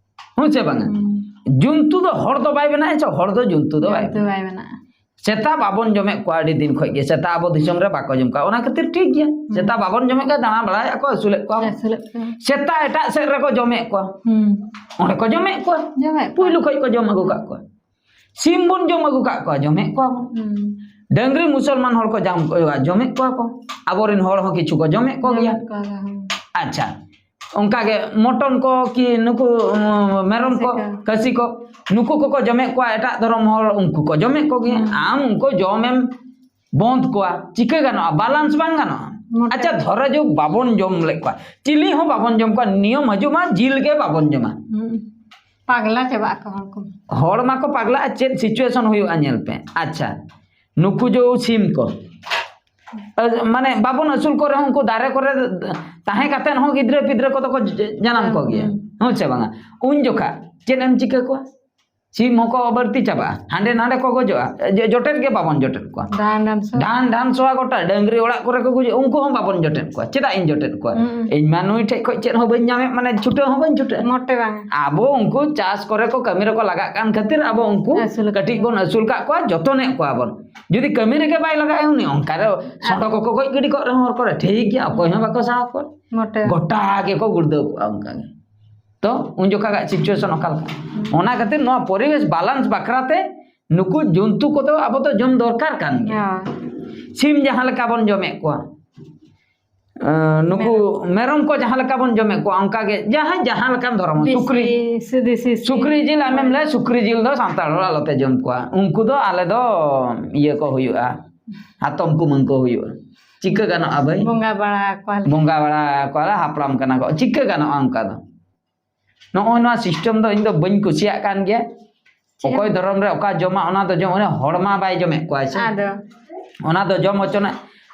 ᱦᱩᱸ ᱥᱮ ᱵᱟᱝᱟ? ᱦᱩᱸ᱾ ᱡᱚᱱᱛᱩ ᱫᱚ ᱦᱚᱲ ᱫᱚ ᱵᱟᱭ ᱵᱮᱱᱟᱣᱮᱫ ᱪᱚ, ᱦᱚᱲ ᱫᱚ ᱡᱚᱱᱛᱩ ᱫᱚ ᱵᱟᱭ ᱡᱚᱱᱛᱩ ᱵᱮᱱᱟᱣᱟ᱾ ᱵᱟᱭ ᱵᱮᱱᱟᱜᱼᱟ᱾ ᱥᱮᱛᱟ ᱵᱟᱵᱚᱱ ᱡᱚᱢᱮᱫ ᱠᱚᱣᱟ ᱟᱹᱰᱤ ᱫᱤᱱ ᱠᱷᱚᱡ ᱜᱮ, ᱥᱮᱛᱟ ᱟᱵᱚ ᱫᱤᱥᱚᱢ ᱨᱮ ᱵᱟᱠᱚ ᱡᱚᱢ ᱠᱚᱣᱟ, ᱚᱱᱟ ᱠᱷᱟᱹᱛᱤᱨ ᱴᱷᱤᱠ ᱜᱮᱭᱟ᱾ ᱦᱩᱸ᱾ ᱥᱮᱛᱟ ᱵᱟᱵᱚᱱ ᱡᱚᱢᱮᱫ ᱠᱚᱣᱟ, ᱫᱟᱬᱟ ᱵᱟᱲᱟᱭᱮᱫ ᱠᱚ, ᱟᱹᱥᱩᱞᱮᱫ ᱠᱚᱣᱟ᱾ ᱟᱹᱥᱩᱞᱮᱫ ᱠᱚᱣᱟ᱾ ᱥᱮᱛᱟ ᱮᱴᱟᱜ ᱥᱮᱫ ᱨᱮᱠᱚ ᱡᱚᱢᱮᱫ ᱠᱚᱣᱟ᱾ ᱦᱩᱸ᱾ ᱚᱸᱰᱮ ᱠᱚ ᱡᱚᱢᱮᱫ ᱠᱚᱣᱟ᱾ ᱡᱚᱢᱮᱫ ᱠᱚᱣᱟ᱾ ᱯᱩᱭᱞᱩ ᱠᱷᱚᱡ ᱠᱚ ᱡᱚᱢ ᱟᱹᱜᱩ ᱠᱟᱜ ᱠᱚᱣᱟ᱾ ᱥᱤᱢ ᱵᱚᱱ ᱡᱚᱢ ᱟᱹᱜᱩ ᱠᱟᱜ ᱠᱚᱣᱟ, ᱡᱚᱢᱮᱫ ᱠᱚᱣᱟ ᱵᱚᱱ᱾ ᱦᱩᱸ᱾ ᱰᱟᱹᱝᱨᱤ ᱢᱩᱥᱚᱞᱢᱟᱱ ᱦᱚᱲ ᱠᱚ ᱡᱟᱢ-, ᱡᱚᱢᱮᱫ ᱠᱚᱣᱟ ᱠᱚ᱾ ᱟᱵᱚᱨᱮᱱ ᱦᱚᱲ ᱦᱚᱸ ᱠᱤᱪᱷᱩ ᱠᱚ ᱡᱚᱢᱮᱫ ᱠᱚ ᱜᱮᱭᱟ᱾ ᱡᱚᱢᱮᱫ ᱠᱚᱣᱟ ᱠᱚ, ᱦᱩᱸ᱾ ᱟᱪᱪᱷᱟ, ᱚᱱᱠᱟ ᱜᱮ ᱢᱚᱴᱚᱱ ᱠᱚ ᱠᱤ ᱱᱩᱠᱩ, ᱩᱸ, ᱢᱮᱨᱚᱢ ᱠᱚ, ᱠᱷᱟᱹᱥᱤ ᱠᱚ᱾ ᱠᱷᱟᱹᱥᱤ ᱠᱚ, ᱱᱩᱠᱩ ᱠᱚᱠᱚ ᱡᱚᱢᱮᱫ ᱠᱚᱣᱟ ᱮᱴᱟᱜ ᱫᱷᱚᱨᱚᱢ ᱦᱚᱲ, ᱩᱱᱠᱩ ᱠᱚ ᱡᱚᱢᱮᱫ ᱠᱚ ᱜᱮᱭᱟ᱾ ᱦᱩᱸ᱾ ᱟᱢ ᱩᱱᱠᱩ ᱡᱚᱢᱮᱢ ᱵᱚᱱᱫ ᱠᱚᱣᱟ, ᱪᱤᱠᱟᱹ ᱜᱟᱱᱚᱜᱼᱟ? balance ᱵᱟᱝ ᱜᱟᱱᱚᱜᱼᱟ? ᱢᱚᱴᱮ ᱟᱪᱪᱷᱟ, ᱵᱟᱝ᱾ ᱫᱷᱚᱨᱚ ᱡᱩᱜᱽ ᱵᱟᱵᱚᱱ ᱡᱚᱢ ᱞᱮᱫ ᱠᱚᱣᱟ, ᱪᱤᱞᱤ ᱦᱚᱸ ᱵᱟᱵᱚᱱ ᱡᱚᱢ ᱠᱚᱣᱟ, ᱱᱤᱭᱚᱢ ᱦᱤᱡᱩᱜ ᱢᱟ, ᱡᱤᱞ ᱜᱮ ᱵᱟᱵᱚᱱ ᱡᱚᱢᱟ᱾ ᱦᱩᱸ᱾ ᱯᱟᱜᱽᱞᱟ ᱪᱟᱵᱟᱜ ᱟᱠᱚ ᱦᱚᱲ ᱠᱚ᱾ ᱦᱚᱲ ᱢᱟᱠᱚ ᱯᱟᱜᱽᱞᱟᱜᱼᱟ, ᱪᱮᱫ situation ᱦᱩᱭᱩᱜᱼᱟ ᱧᱮᱞ ᱯᱮ᱾ ᱟᱪᱪᱷᱟ, ᱱᱩᱠᱩ ᱡᱚ ᱥᱤᱢ ᱠᱚ, ᱟᱹ, ᱢᱟᱱᱮ ᱵᱟᱵᱚᱱ ᱟᱹᱥᱩᱞ ᱠᱚ ᱨᱮᱦᱚᱸ ᱩᱱᱠᱩ ᱫᱟᱨᱮ ᱠᱚᱨᱮ ᱛᱟᱦᱮᱸ ᱠᱟᱛᱮ ᱦᱚᱸ ᱜᱤᱫᱽᱨᱟᱹ ᱯᱤᱫᱽᱨᱟᱹ ᱠᱚᱫᱚ ᱠᱚ ᱡ-, ᱡᱟᱱᱟᱢ ᱦᱩᱸ, ᱠᱚᱜᱮᱭᱟ᱾ ᱦᱩᱸ᱾ ᱦᱮᱸ ᱥᱮ ᱵᱟᱝᱟ? ᱩᱱ ᱡᱚᱠᱷᱟ ᱪᱮᱫ ᱮᱢ ᱪᱤᱠᱟᱹ ᱠᱚᱣᱟ? ᱥᱤᱢ ᱦᱚᱸᱠᱚ ᱵᱟᱹᱲᱛᱤ ᱪᱟᱵᱟᱜᱼᱟ, ᱦᱟᱸᱰᱮ ᱱᱟᱰᱮ ᱠᱚ ᱜᱚᱡᱚᱜᱼᱟ᱾ ᱡᱚ-, ᱡᱚᱴᱮᱫ ᱜᱮ ᱵᱟᱵᱚᱱ ᱡᱚᱴᱮᱫ ᱠᱚᱣᱟ᱾ ᱰᱟᱱ ᱰᱟᱱ ᱥᱚ᱾ ᱰᱟᱱ ᱰᱟᱱ ᱥᱚᱣᱟ ᱜᱚᱴᱟ, ᱰᱟᱹᱝᱨᱤ ᱚᱲᱟᱜ ᱠᱚᱨᱮ ᱠᱚ ᱜᱩᱡᱩᱜᱼᱟ, ᱩᱱᱠᱩ ᱦᱚᱸ ᱵᱟᱵᱚᱱ ᱡᱚᱴᱮᱫ ᱠᱚᱣᱟ᱾ ᱪᱮᱫᱟᱜ ᱤᱧ ᱡᱚᱴᱮᱫ ᱠᱚᱣᱟ? ᱦᱩᱸ᱾ ᱤᱧ ᱢᱟ ᱱᱩᱭ ᱴᱷᱮᱡ ᱠᱷᱚᱡ ᱪᱮᱫ ᱦᱚᱸ ᱵᱟᱹᱧ ᱧᱟᱢᱮᱫ, ᱢᱟᱱᱮ ᱪᱷᱩᱴᱟᱹᱣ ᱦᱚᱸ ᱵᱟᱹᱧ ᱪᱷᱩᱴᱟᱹᱜᱼᱟ᱾ ᱢᱚᱴᱮ ᱵᱟᱝ᱾ ᱟᱵᱚ ᱩᱱᱠᱩ ᱪᱟᱥ ᱠᱚᱨᱮ ᱠᱚ ᱠᱟᱹᱢᱤ ᱨᱮᱠᱚ ᱞᱟᱜᱟᱜ ᱠᱟᱱ ᱠᱷᱟᱹᱛᱤᱨ ᱟᱵᱚ ᱩᱱᱠᱩ ᱟᱹᱥᱩᱞ ᱠᱟᱹᱴᱤᱡ ᱠᱟᱛᱮ᱾ ᱵᱚᱱ ᱟᱹᱥᱩᱞ ᱠᱟᱜ ᱠᱚᱣᱟ, ᱡᱚᱛᱚᱱᱮᱫ ᱠᱚᱣᱟ ᱵᱚᱱ᱾ ᱡᱩᱫᱤ ᱠᱟᱹᱢᱤ ᱨᱮᱜᱮ ᱵᱟᱭ ᱞᱟᱜᱟᱜᱼᱟ ᱩᱱᱤ, ᱚᱱᱠᱟ ᱨᱮ ᱥᱚᱸᱰᱚ ᱟᱵᱚ᱾ ᱠᱚᱠᱚ ᱜᱚᱡ ᱜᱤᱰᱤ ᱠᱚᱜ ᱨᱮᱦᱚᱸ ᱦᱚᱨ ᱠᱚᱨᱮ, ᱴᱷᱤᱠ ᱜᱮᱭᱟ, ᱚᱠᱚᱭ ᱦᱚᱸ ᱵᱟᱠᱚ ᱥᱟᱦᱟ ᱠᱚᱣᱟ᱾ ᱢᱚᱴᱮ᱾ ᱜᱚᱴᱟ ᱜᱮᱠᱚ ᱜᱩᱲᱫᱟᱹᱣ ᱠᱚᱜᱼᱟ ᱚᱱᱠᱟ ᱜᱮ᱾ ᱛᱚ ᱩᱱ ᱡᱚᱠᱷᱟᱜᱟᱜ situation ᱚᱠᱟ ᱞᱮᱠᱟ? ᱦᱩᱸ᱾ ᱚᱱᱟ ᱠᱷᱟᱹᱛᱤᱨ ᱱᱚᱣᱟ ᱯᱚᱨᱤᱵᱮᱥ balance ᱵᱟᱠᱷᱨᱟ ᱛᱮ ᱱᱩᱠᱩ ᱡᱚᱱᱛᱩ ᱠᱚᱫᱚ ᱟᱵᱚ ᱫᱚ ᱡᱚᱢ ᱫᱚᱨᱠᱟᱨ ᱠᱟᱱ ᱜᱮᱭᱟ᱾ ᱦᱳᱭ᱾ ᱥᱤᱢ ᱡᱟᱦᱟᱸ ᱞᱮᱠᱟ ᱵᱚᱱ ᱡᱚᱢᱮᱫ ᱠᱚᱣᱟ, ᱮᱸ, ᱱᱩᱠᱩ ᱢᱮᱨᱚᱢ᱾ ᱢᱮᱨᱚᱢ ᱠᱚ ᱡᱟᱦᱟᱸ ᱞᱮᱠᱟ ᱵᱚᱱ ᱡᱚᱢᱮᱫ ᱠᱚᱣᱟ, ᱚᱱᱠᱟ ᱜᱮ ᱡᱟᱦᱟᱸᱭ ᱡᱟᱦᱟᱸ ᱞᱮᱠᱟᱱ ᱫᱷᱚᱨᱚᱢ, ᱫᱮᱥᱤ ᱥᱩᱠᱨᱤ, ᱥᱮ ᱫᱮᱥᱤ ᱥᱤᱢ᱾ ᱥᱩᱠᱨᱤ ᱡᱤᱞ ᱟᱢᱮᱢ ᱦᱳᱭ᱾ ᱞᱟᱹᱭᱟ, ᱥᱩᱠᱨᱤ ᱡᱤᱞ ᱫᱚ ᱥᱟᱱᱛᱟᱲ ᱦᱚᱲ ᱟᱞᱚᱯᱮ ᱡᱚᱢ ᱠᱚᱣᱟ, ᱩᱱᱠᱩ ᱫᱚ ᱟᱞᱮ ᱫᱚ ᱤᱭᱟᱹ ᱠᱚ ᱦᱩᱭᱩᱜᱼᱟ, ᱦᱟᱛᱚᱢ ᱠᱩᱢᱟᱹᱝ ᱠᱚ ᱦᱩᱭᱩᱜᱼᱟ᱾ ᱪᱤᱠᱟᱹ ᱜᱟᱱᱚᱜᱼᱟ ᱵᱷᱟᱹᱭ? ᱵᱚᱸᱜᱟ ᱵᱟᱲᱟ ᱟᱠᱚᱣᱟᱞᱮ᱾ ᱵᱚᱸᱜᱟ ᱵᱟᱲᱟ ᱟᱠᱚᱣᱟᱞᱮ, ᱦᱟᱯᱲᱟᱢ ᱠᱟᱱᱟ ᱠᱚ, ᱪᱤᱠᱟᱹ ᱜᱟᱱᱚᱜᱼᱟ ᱚᱱᱠᱟ ᱫᱚ? ᱱᱚᱜᱼᱚᱭ ᱱᱚᱣᱟ ᱥᱤᱥᱴᱮᱢ ᱫᱚ ᱤᱧ ᱫᱚ ᱵᱟᱹᱧ ᱠᱩᱥᱤᱭᱟᱜ ᱠᱟᱱ ᱜᱮᱭᱟ᱾ ᱪᱮᱫ ᱚᱠᱚᱭ ᱮᱢ- ᱫᱷᱚᱨᱚᱢ ᱨᱮ ᱚᱠᱟ ᱡᱚᱢᱟ ᱚᱱᱟ ᱫᱚ ᱡᱚᱢ, ᱩᱱᱤ ᱦᱚᱲᱢᱟ ᱵᱟᱭ ᱡᱚᱢᱮᱫ ᱠᱚᱣᱟ ᱥᱮ᱾ ᱟᱫᱚ ᱚᱱᱟ ᱫᱚ ᱡᱚᱢ ᱦᱚᱪᱚᱱᱟ᱾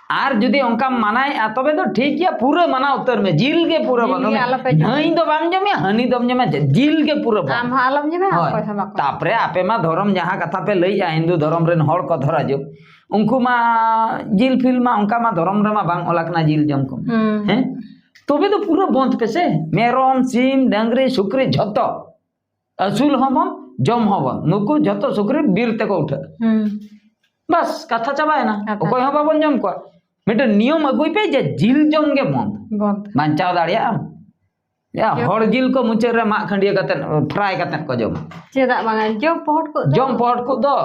ᱟᱨ ᱡᱩᱫᱤ ᱚᱱᱠᱟᱢ ᱢᱟᱱᱟᱭᱮᱫᱼᱟ, ᱛᱚᱵᱮ ᱫᱚ ᱴᱷᱤᱠ ᱜᱮᱭᱟ, ᱯᱩᱨᱟᱹ ᱢᱟᱱᱟᱣ ᱩᱛᱟᱹᱨ ᱢᱮ, ᱡᱤᱞ ᱜᱮ ᱯᱩᱨᱟᱹ ᱡᱤᱞ ᱵᱚᱱ᱾ ᱜᱮ ᱟᱞᱚᱯᱮ ᱡᱚᱢᱟ᱾ ᱫᱷᱟᱹᱭ ᱫᱚ ᱵᱟᱢ ᱡᱚᱢᱮᱭᱟ, ᱦᱟᱹᱱᱤ ᱫᱚᱢ ᱡᱚᱢᱮᱭᱟ, ᱡᱤᱞ ᱜᱮ ᱯᱩᱨᱟᱹ ᱵᱚᱱ᱾ ᱟᱢ ᱦᱚᱸ ᱟᱞᱚᱢ ᱡᱚᱢᱟ, ᱦᱳᱭ᱾ ᱚᱠᱚᱭ ᱦᱚᱸ ᱵᱟᱠᱚ᱾ ᱛᱟᱯᱚᱨᱮ ᱟᱯᱮ ᱢᱟ ᱫᱷᱚᱨᱚᱢ ᱡᱟᱦᱟᱸ ᱠᱟᱛᱷᱟ ᱯᱮ ᱞᱟᱹᱭᱮᱜᱼᱟ, ᱦᱤᱱᱫᱩ ᱫᱷᱚᱨᱚᱢ ᱨᱮᱱ ᱦᱚᱲ ᱠᱚ ᱫᱷᱚᱨᱟ ᱡᱚ, ᱩᱱᱠᱩ ᱢᱟ ᱡᱤᱞ ᱯᱷᱤᱞ ᱢᱟ ᱚᱱᱠᱟ ᱢᱟ ᱫᱷᱚᱨᱚᱢ ᱨᱮᱢᱟ ᱵᱟᱝ ᱚᱞ ᱟᱠᱟᱱᱟ ᱡᱤᱞ ᱡᱚᱢ ᱠᱚ᱾ ᱦᱩᱸ᱾ ᱦᱮᱸ? ᱛᱚᱵᱮ ᱫᱚ ᱯᱩᱨᱟᱹ ᱵᱚᱱᱫ ᱯᱮᱥᱮ, ᱢᱮᱨᱚᱢ, ᱥᱤᱢ, ᱰᱟᱹᱝᱨᱤ, ᱥᱩᱠᱨᱤ ᱡᱷᱚᱛᱚ᱾ ᱟᱹᱥᱩᱞ ᱦᱚᱸᱵᱚᱱ, ᱡᱚᱢ ᱦᱚᱸᱵᱚᱱ᱾ ᱱᱩᱠᱩ ᱡᱷᱚᱛᱚ ᱥᱩᱠᱨᱤ ᱵᱤᱨ ᱛᱮᱠᱚ ᱩᱴᱷᱟᱹᱜᱼᱟ᱾ ᱦᱩᱸ᱾ ᱵᱟᱥ, ᱠᱟᱛᱷᱟ ᱪᱟᱵᱟᱭᱮᱱᱟ᱾ ᱠᱟᱛᱷᱟ᱾ ᱚᱠᱚᱭ ᱦᱚᱸ ᱵᱟᱵᱚᱱ ᱡᱚᱢ ᱠᱚᱣᱟ᱾ ᱢᱤᱫᱴᱮᱱ ᱱᱤᱭᱚᱢ ᱟᱹᱜᱩᱭ ᱯᱮ ᱡᱮ ᱡᱤᱞ ᱡᱚᱢ ᱜᱮ ᱵᱚᱱᱫ᱾ ᱵᱚᱱᱫ᱾ ᱵᱟᱧᱪᱟᱣ ᱫᱟᱲᱮᱭᱟᱜ ᱟᱢ? ᱭᱟ, ᱡᱚᱢ᱾ ᱦᱚᱲ ᱡᱤᱞ ᱠᱚ ᱢᱩᱪᱟᱹᱫ ᱨᱮ ᱢᱟᱜ ᱠᱷᱟᱹᱱᱰᱤᱭᱟᱹ ᱠᱟᱛᱮ, ᱯᱷᱨᱟᱭ ᱠᱟᱛᱮ ᱠᱚ ᱡᱚᱢᱟ᱾ ᱪᱮᱫᱟᱜ ᱵᱟᱝᱟ? ᱡᱚᱢ ᱯᱚᱦᱚᱴ ᱠᱚ ᱫᱚ᱾ ᱡᱚᱢ ᱯᱚᱦᱚᱴ ᱠᱚ ᱫᱚ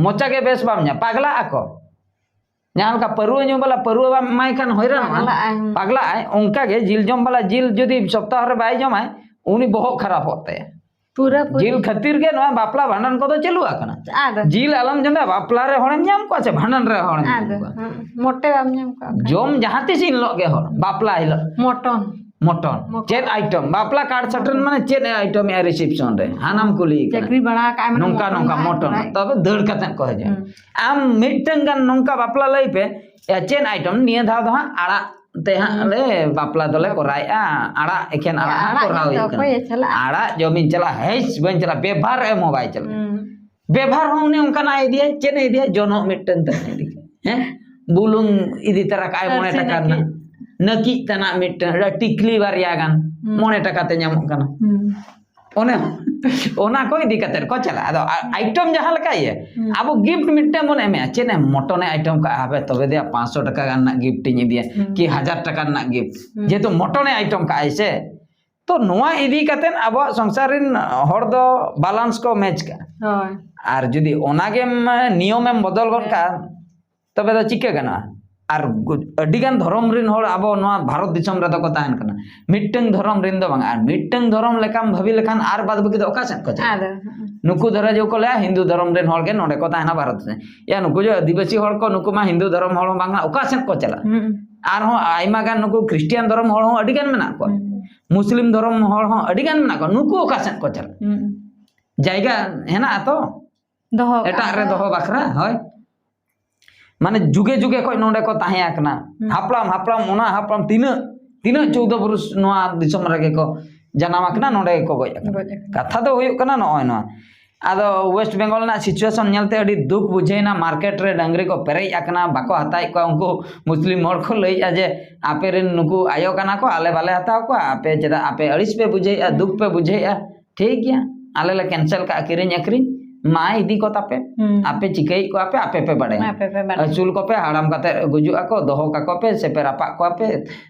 ᱢᱚᱪᱟ ᱜᱮ ᱵᱮᱥ ᱵᱟᱢ ᱧᱟᱢᱟ, ᱯᱟᱜᱽᱞᱟᱜ ᱟᱠᱚ᱾ ᱡᱟᱦᱟᱸ ᱞᱮᱠᱟ ᱯᱟᱹᱨᱩᱣᱟᱹ ᱧᱩ ᱵᱟᱞᱟ ᱯᱟᱹᱨᱩᱣᱟᱹ ᱵᱟᱢ ᱮᱢᱟᱭ ᱠᱷᱟᱱ ᱦᱚᱭᱨᱟᱱᱚᱜᱼᱟ᱾ ᱯᱟᱜᱽᱞᱟᱜᱼᱟᱭ᱾ ᱯᱟᱜᱽᱞᱟᱜᱼᱟᱭ᱾ ᱚᱱᱠᱟ ᱜᱮ ᱡᱤᱞ ᱡᱚᱢ ᱵᱟᱞᱟ ᱡᱤᱞ ᱡᱩᱫᱤ ᱥᱚᱯᱛᱟᱦᱚ ᱨᱮ ᱵᱟᱭ ᱡᱚᱢᱟᱭ, ᱩᱱᱤ ᱵᱚᱦᱚᱜ ᱠᱷᱟᱨᱟᱯᱚᱜ ᱛᱟᱭᱟ᱾ ᱯᱩᱨᱟᱹ ᱯᱩᱨᱤ᱾ ᱡᱤᱞ ᱠᱷᱟᱹᱛᱤᱨ ᱜᱮ ᱱᱚᱣᱟ ᱵᱟᱯᱞᱟ ᱵᱷᱟᱸᱰᱟᱱ ᱠᱚᱫᱚ ᱪᱟᱹᱞᱩ ᱟᱠᱟᱱᱟ᱾ ᱟᱫᱚ? ᱡᱤᱞ ᱟᱞᱚᱢ ᱡᱚᱢᱟ, ᱵᱟᱯᱞᱟ ᱨᱮ ᱦᱚᱲᱮᱢ ᱧᱟᱢ ᱠᱚᱣᱟ ᱥᱮ ᱵᱷᱟᱸᱰᱟᱱ ᱨᱮ ᱦᱚᱲᱮᱢ ᱧᱟᱢ ᱟᱫᱚ ᱠᱚᱣᱟ? ᱦᱩᱸ, ᱢᱚᱴᱮ ᱵᱟᱢ ᱧᱟᱢ ᱠᱚᱣᱟ᱾ ᱡᱚᱢ ᱡᱟᱦᱟᱸ ᱛᱤᱥ ᱤᱱ ᱦᱤᱞᱳᱜ ᱜᱮ ᱦᱚᱲ, ᱵᱟᱯᱞᱟ ᱦᱤᱞᱳᱜ᱾ ᱢᱚᱴᱚᱱ᱾ ᱢᱚᱴᱚᱱ᱾ ᱢᱚᱴᱚᱱ᱾ ᱪᱮᱫ ᱟᱭᱴᱮᱢ? ᱵᱟᱯᱞᱟ ᱠᱟᱨᱰ ᱥᱮᱴᱮᱨ ᱢᱟᱱᱮ ᱪᱮᱫ ᱟᱭᱴᱮᱢ ᱭᱟ ᱨᱤᱥᱤᱯᱥᱚᱱ ᱨᱮ? ᱦᱟᱱᱟᱢ ᱠᱩᱞᱤ ᱠᱟᱱᱟ᱾ ᱪᱟᱹᱠᱨᱤ ᱵᱟᱲᱟ ᱠᱟᱜᱼᱟᱭ ᱢᱟᱱᱮ ᱱᱚᱝᱠᱟ, ᱢᱚᱴᱚᱱ ᱱᱚᱝᱠᱟ ᱢᱟ ᱢᱚᱴᱚᱱ᱾ ᱵᱟᱲᱟᱭ᱾ ᱛᱚᱵᱮ ᱫᱟᱹᱲ ᱠᱟᱛᱮ ᱠᱚ ᱦᱤᱡᱩᱜᱼᱟ᱾ ᱦᱩᱸ᱾ ᱟᱢ ᱢᱤᱫᱴᱟᱝ ᱜᱟᱱ ᱱᱚᱝᱠᱟ ᱵᱟᱯᱞᱟ ᱞᱟᱹᱭ ᱯᱮ, ᱭᱟ, ᱪᱮᱫ ᱟᱭᱴᱮᱢ? ᱱᱤᱭᱟᱹ ᱫᱷᱟᱣ ᱫᱚ ᱦᱟᱸᱜ ᱟᱲᱟᱜ ᱛᱮ ᱦᱟᱸᱜ ᱦᱩᱸ᱾ ᱞᱮ ᱵᱟᱯᱞᱟ ᱫᱚᱞᱮ ᱠᱚᱨᱟᱣᱮᱫᱼᱟ, ᱟᱲᱟᱜ, ᱮᱠᱷᱮᱱ ᱟᱲᱟᱜ ᱦᱟᱸᱜ ᱟᱲᱟᱜ ᱠᱚᱨᱟᱣ ᱡᱚᱢ ᱛᱮ ᱦᱩᱭᱩᱜ ᱠᱟᱱᱟ᱾ ᱚᱠᱚᱭᱮ ᱪᱟᱞᱟᱜᱼᱟ? ᱟᱲᱟᱜ ᱡᱚᱢᱤᱧ ᱪᱟᱞᱟᱜᱼᱟ, ᱦᱮᱸᱥ, ᱵᱟᱹᱧ ᱪᱟᱞᱟᱜᱼᱟ, ᱵᱮᱵᱷᱟᱨ ᱮᱢ ᱦᱚᱸ ᱵᱟᱭ ᱪᱟᱞᱟᱜᱼᱟ᱾ ᱦᱩᱸ᱾ ᱵᱮᱵᱷᱟᱨ ᱦᱚᱸ ᱩᱱᱤ ᱚᱱᱠᱟᱱᱟᱜ ᱤᱫᱤᱭᱟ, ᱪᱮᱫ ᱮ ᱤᱫᱤᱭᱟ? ᱡᱚᱱᱚᱜ ᱢᱤᱫᱴᱟᱝ ᱛᱟᱦᱮᱸ ᱤᱫᱤ ᱠᱟᱜᱼᱟ᱾ ᱦᱮᱸ? ᱵᱩᱞᱩᱝ ᱤᱫᱤ ᱛᱟᱨᱟ ᱠᱟᱜᱼᱟᱭ ᱢᱚᱬᱮ ᱟᱹᱨᱥᱤ ᱴᱟᱠᱟ ᱱᱟᱹᱠᱤᱡ᱾ ᱨᱮᱱᱟᱜ, ᱱᱟᱹᱠᱤᱡ ᱛᱟᱱᱟᱜ ᱢᱤᱫᱴᱟᱝ, ᱴᱤᱠᱞᱤ ᱵᱟᱨᱭᱟ ᱜᱟᱱ, ᱦᱩᱸ᱾ ᱢᱚᱬᱮ ᱴᱟᱠᱟ ᱛᱮ ᱧᱟᱢᱚᱜ ᱠᱟᱱᱟ᱾ ᱦᱩᱸ᱾ ᱚᱱᱮ ᱚᱱᱟ ᱠᱚ ᱤᱫᱤ ᱠᱟᱛᱮ ᱠᱚ ᱪᱟᱞᱟᱜᱼᱟ᱾ ᱟᱫᱚ ᱟ-, ᱟᱭᱴᱮᱢ ᱡᱟᱦᱟᱸ ᱞᱮᱠᱟ ᱤᱭᱟᱹ, ᱦᱩᱸ᱾ ᱟᱵᱚ ᱜᱤᱯᱷᱴ ᱢᱤᱫᱴᱟᱝ ᱵᱚᱱ ᱮᱢᱮᱜᱼᱟ, ᱪᱮᱫ ᱮᱢ ᱢᱚᱴᱚᱱᱮ ᱟᱭᱴᱮᱢ ᱠᱟᱜᱼᱟ, ᱦᱟᱯᱮ ᱛᱚᱵᱮ ᱫᱮᱭᱟ ᱯᱟᱸᱪᱥᱚ ᱴᱟᱠᱟ ᱜᱟᱱ ᱨᱮᱱᱟᱜ ᱜᱤᱯᱷᱴ ᱤᱧ ᱤᱫᱤᱭᱟ, ᱦᱩᱸ᱾ ᱠᱤ ᱦᱟᱡᱟᱨ ᱴᱟᱠᱟ ᱨᱮᱱᱟᱜ ᱜᱤᱯᱷᱴ, ᱦᱩᱸ᱾ ᱡᱮᱦᱮᱛᱩ ᱢᱚᱴᱚᱱᱮ ᱟᱭᱴᱮᱢ ᱠᱟᱜᱼᱟᱭ ᱥᱮ᱾ ᱛᱚ ᱱᱚᱣᱟ ᱤᱫᱤ ᱠᱟᱛᱮ ᱟᱵᱚᱣᱟᱜ ᱥᱚᱝᱥᱟᱨ ᱨᱮᱱ ᱦᱚᱲ ᱫᱚ ᱵᱟᱞᱟᱱᱥ ᱠᱚ ᱢᱮᱪ ᱠᱟᱜᱼᱟ᱾ ᱦᱳᱭ᱾ ᱟᱨ ᱡᱩᱫᱤ ᱚᱱᱟᱜᱮᱢ ᱱᱤᱭᱚᱢᱮᱢ ᱵᱚᱫᱚᱞ ᱜᱚᱫ ᱠᱟᱜᱼᱟ, ᱛᱚᱵᱮ ᱫᱚ ᱪᱤᱠᱟᱹ ᱜᱟᱱᱚᱜᱼᱟ? ᱟᱨ ᱜᱩ- ᱟᱹᱰᱤ ᱜᱟᱱ ᱫᱷᱚᱨᱚᱢ ᱨᱮᱱ ᱦᱚᱲ ᱟᱵᱚ ᱱᱚᱣᱟ ᱵᱷᱟᱨᱚᱛ ᱫᱤᱥᱚᱢ ᱨᱮᱫᱚ ᱠᱚ ᱛᱟᱦᱮᱱ ᱠᱟᱱᱟ᱾ ᱢᱤᱫᱴᱟᱝ ᱫᱷᱚᱨᱚᱢ ᱨᱮᱱ ᱫᱚ ᱵᱟᱝ, ᱟᱨ ᱢᱤᱫᱴᱟᱝ ᱫᱷᱚᱨᱚᱢ ᱞᱮᱠᱟᱢ ᱵᱷᱟᱹᱵᱤ ᱞᱮᱠᱷᱟᱱ ᱟᱨ ᱵᱟᱫ ᱵᱟᱹᱠᱤ ᱫᱚ ᱚᱠᱟ ᱥᱮᱫ ᱠᱚ ᱪᱟᱞᱟᱜᱼᱟ? ᱟᱫᱚ ᱦᱩᱸ᱾ ᱱᱩᱠᱩ ᱫᱷᱚᱨᱮ ᱡᱮ ᱠᱚ ᱞᱟᱹᱭᱟ ᱦᱤᱱᱫᱩ ᱫᱷᱚᱨᱚᱢ ᱨᱮᱱ ᱦᱚᱲ ᱜᱮ ᱱᱚᱰᱮ ᱠᱚ ᱛᱟᱦᱮᱱᱟ ᱵᱷᱟᱨᱚᱛ ᱨᱮ᱾ ᱭᱟ, ᱱᱩᱠᱩ ᱡᱮ ᱟᱹᱫᱤᱵᱟᱹᱥᱤ ᱦᱚᱲ ᱠᱚ, ᱱᱩᱠᱩ ᱢᱟ ᱦᱤᱱᱫᱩ ᱫᱷᱚᱨᱚᱢ ᱦᱚᱲ ᱦᱚᱸ ᱵᱟᱝᱟ, ᱚᱠᱟ ᱥᱮᱫ ᱠᱚ ᱪᱟᱞᱟᱜᱼᱟ? ᱦᱩᱸ᱾ ᱟᱨᱦᱚᱸ ᱟᱭᱢᱟ ᱜᱟᱱ ᱱᱩᱠᱩ ᱠᱷᱨᱤᱥᱴᱤᱭᱟᱱ ᱫᱷᱚᱨᱚᱢ ᱦᱚᱲ ᱦᱚᱸ ᱟᱹᱰᱤ ᱜᱟᱱ ᱢᱮᱱᱟᱜ ᱠᱚᱣᱟ᱾ ᱦᱩᱸ᱾ ᱢᱩᱥᱞᱤᱢ ᱫᱷᱚᱨᱚᱢ ᱦᱚᱲ ᱦᱚᱸ ᱟᱹᱰᱤ ᱜᱟᱱ ᱢᱮᱱᱟᱜ ᱠᱚᱣᱟ᱾ ᱱᱩᱠᱩ ᱚᱠᱟ ᱥᱮᱫ ᱠᱚ ᱪᱟᱞᱟᱜᱼᱟ? ᱦᱩᱸ᱾ ᱡᱟᱭᱜᱟ ᱦᱮᱱᱟᱜᱼᱟ ᱛᱚ ᱫᱚᱦᱚ ᱠᱟᱜ ᱮᱴᱟᱜ ᱨᱮ ᱠᱚ᱾ ᱫᱚᱦᱚ ᱵᱟᱠᱷᱨᱟ, ᱦᱳᱭ᱾ ᱢᱟᱱᱮ ᱡᱩᱜᱮ ᱡᱩᱜᱮ ᱠᱷᱚᱱ ᱱᱚᱰᱮ ᱠᱚ ᱛᱟᱦᱮᱸ ᱟᱠᱟᱱᱟ᱾ ᱦᱩᱸ᱾ ᱦᱟᱯᱲᱟᱢ, ᱦᱟᱯᱲᱟᱢ, ᱚᱱᱟ ᱦᱟᱯᱲᱟᱢ ᱛᱤᱱᱟᱹᱜ, ᱛᱤᱱᱟᱹᱜ ᱪᱳᱣᱫᱚ ᱯᱩᱨᱩᱥ ᱱᱚᱣᱟ ᱫᱤᱥᱚᱢ ᱨᱮᱜᱮ ᱠᱚ ᱡᱟᱱᱟᱢ ᱟᱠᱟᱱᱟ, ᱱᱚᱰᱮ ᱜᱮᱠᱚ ᱜᱚᱡ ᱟᱠᱟᱱᱟ᱾ ᱜᱚᱡ ᱟᱠᱟᱱᱟ᱾ ᱠᱟᱛᱷᱟ ᱫᱚ ᱦᱩᱭᱩᱜ ᱠᱟᱱᱟ ᱱᱚᱜᱼᱚᱭ ᱱᱚᱣᱟ᱾ ᱟᱫᱚ ᱳᱭᱮᱥᱴ ᱵᱮᱝᱜᱚᱞ ᱨᱮᱱᱟᱜ situation ᱧᱮᱞᱛᱮ ᱟᱹᱰᱤ ᱫᱩᱠ ᱵᱩᱡᱷᱟᱹᱣᱮᱱᱟ᱾ ᱢᱟᱨᱠᱮᱴ ᱨᱮ ᱰᱟᱹᱝᱨᱤ ᱠᱚ ᱯᱮᱨᱮᱡ ᱟᱠᱟᱱᱟ, ᱵᱟᱠᱚ ᱦᱟᱛᱟᱣᱮᱫ ᱠᱚᱣᱟ᱾ ᱩᱱᱠᱩ ᱢᱩᱥᱞᱤᱢ ᱦᱚᱲ ᱠᱚ ᱞᱟᱹᱭᱮᱫᱼᱟ ᱡᱮ, "ᱟᱯᱮ ᱨᱮᱱ ᱱᱩᱠᱩ ᱟᱭᱳ ᱠᱟᱱᱟ ᱠᱚ, ᱟᱞᱮ ᱵᱟᱞᱮ ᱦᱟᱛᱟᱣ ᱠᱚᱣᱟ, ᱟᱯᱮ ᱪᱮᱫᱟᱜ, ᱟᱯᱮ ᱟᱹᱲᱤᱥ ᱯᱮ ᱵᱩᱡᱷᱟᱹᱣᱮᱫᱼᱟ, ᱫᱩᱠ ᱯᱮ ᱵᱩᱡᱷᱟᱹᱣᱮᱫᱼᱟ? ᱴᱷᱤᱠ ᱜᱮᱭᱟ, ᱟᱞᱮ ᱞᱮ ᱠᱮᱱᱥᱮᱞ ᱠᱟᱜᱼᱟ ᱠᱤᱨᱤᱧ ᱟᱹᱠᱷᱨᱤᱧ, ᱢᱟ ᱤᱫᱤ ᱠᱚ ᱛᱟᱯᱮ, ᱦᱩᱸ᱾ ᱟᱯᱮ ᱪᱤᱠᱟᱹᱭᱮᱫ ᱠᱚᱣᱟ ᱯᱮ, ᱟᱯᱮ ᱯᱮ ᱵᱟᱲᱟᱭᱟ, ᱟᱯᱮ ᱯᱮ ᱵᱟᱲᱟᱭᱟ᱾ ᱟᱹᱥᱩᱞ ᱠᱚᱯᱮ, ᱦᱟᱲᱟᱢ ᱠᱟᱛᱮ ᱜᱩᱡᱩᱜ ᱟᱠᱚ, ᱫᱚᱦᱚ ᱠᱟᱠᱚ ᱯᱮ, ᱥᱮ ᱯᱮ ᱨᱟᱯᱟᱜ ᱠᱚᱣᱟ ᱯᱮ,